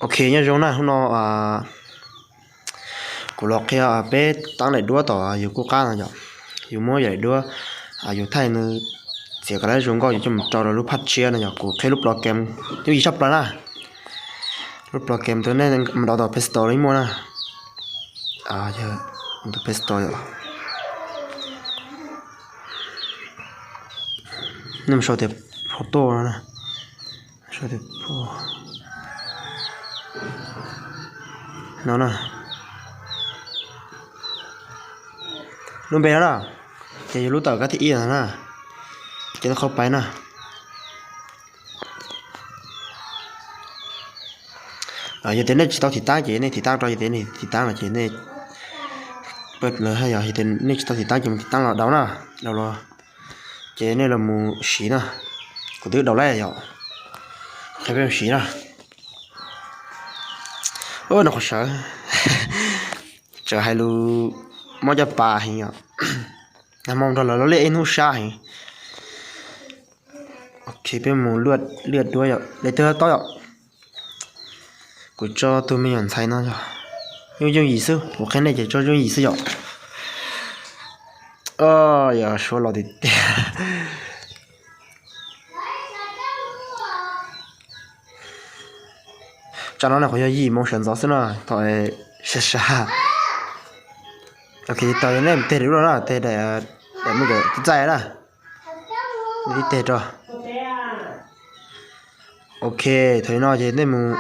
Ok, nyob zoo na, hnub no kuv los qhia peb teeb daim duab tom yus kuj qab no yom. Yus muab yus daim duab, yus thaij nws txiav kom lawv zoo nkauj yus coj mus rau rau lub phaj tshiab no yom. Kuv qhia lub program yooj yim tshaj plaws na. Lub program ntawd nej mus download tom Play Store los muaj na. Tus Play Store yom. Nej mus sau tias photo no na. No na. Lub npe no na, ces yog lub tawm kab thib ib no na. Ces nej qhov pais na. Yog tias nej tsis tau thim tab ces nej thim tab rau, yog tias nej thim tab no ces nej, yog tias nej tsis tau thim tab ces mus thim tab los daus na, daus los ces nej los mus siv na. Kuv twb daus lawm yom, qhia peb mus siv na. No qhov sawv, tseem hais lus mob caj pas heev yom. Nag hmo nrog lawv los liaj ib hnub sab heev. Ok, peb mus liaj duab yom, daim twg tau yom. Kuv tso tus me nyuam ntxhais no yog yooj yooj yim xwb, kuv qhia nej ces tso yooj yim xwb yom. Yog suav los tiag tiag. Tsam no na qhov yog yim moo sawv ntxov xwb na, thaum sab sab. Ok, tau nej mus teg daim duab no na, teg daim, daim muaj cov txaij na. Nej teg rau. Ok, thaum no ces nej mus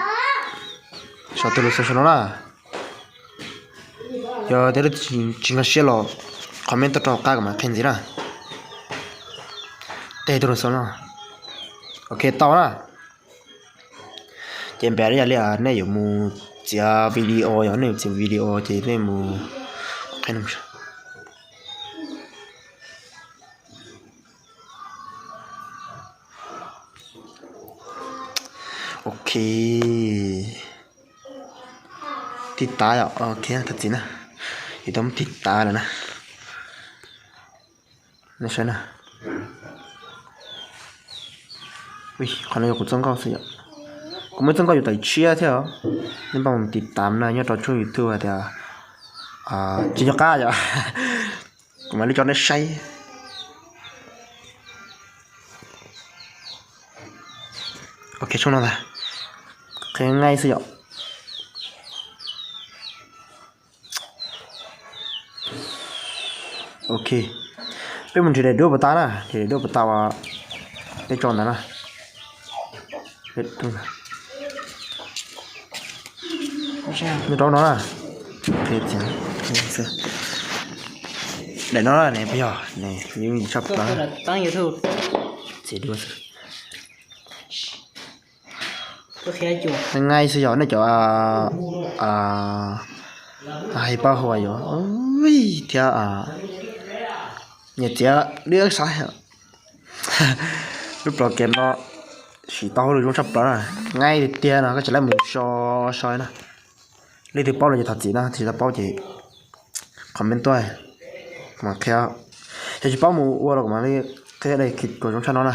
sau tus lus xov tooj no na. Yog tias leej twg tsis nkag siab los comment tuaj rau hauv qab kuv mam qhia ntxiv na. Teg tus lus xov no. Ok, tau na. Ces npam yog li nej yuav mus txiav video, yog nej yuav txiav video ces nej mus qhia. Ok. Tiv tav yom, ok, thov txim na. Yuav tau muab tiv tav lawm na. Nej saib na. Qhov no yog kuv txoj nkauj xwb yom. Kuv muaj txoj nkauj yus tawm tshiab thiab os. Nej npaj mus tiv tav na nyob rau tshooj YouTube hais tias tsis nco qab yom. Kuv mam li tso nej saib. Ok, tshooj no ntag. Qhia nqaij xwb yom. Ok, peb mus nrhiav daim duab puas tas na, nrhiav daim duab puas tas uas peb tso ntawd na. Nyob rau no na. Daim no ne puas yog ne, yeej tshaj plaws. Txiav duab xwb. Nqaij xwb yog nej cov hais pab hua yom, thiab nyiam txiav dib sab. Lub plos kem no siv tau hauj lwm zoo tshaj plaws na. Nqaij tiag tiag no koj tsis laib mus so so na. Leej twg paub los ces thov txim na, tsis tau paub ces comment tuaj mam qhia. Yog tsis paub mus ua los kuv mam li qhia dai kis kom zoo tshaj no na.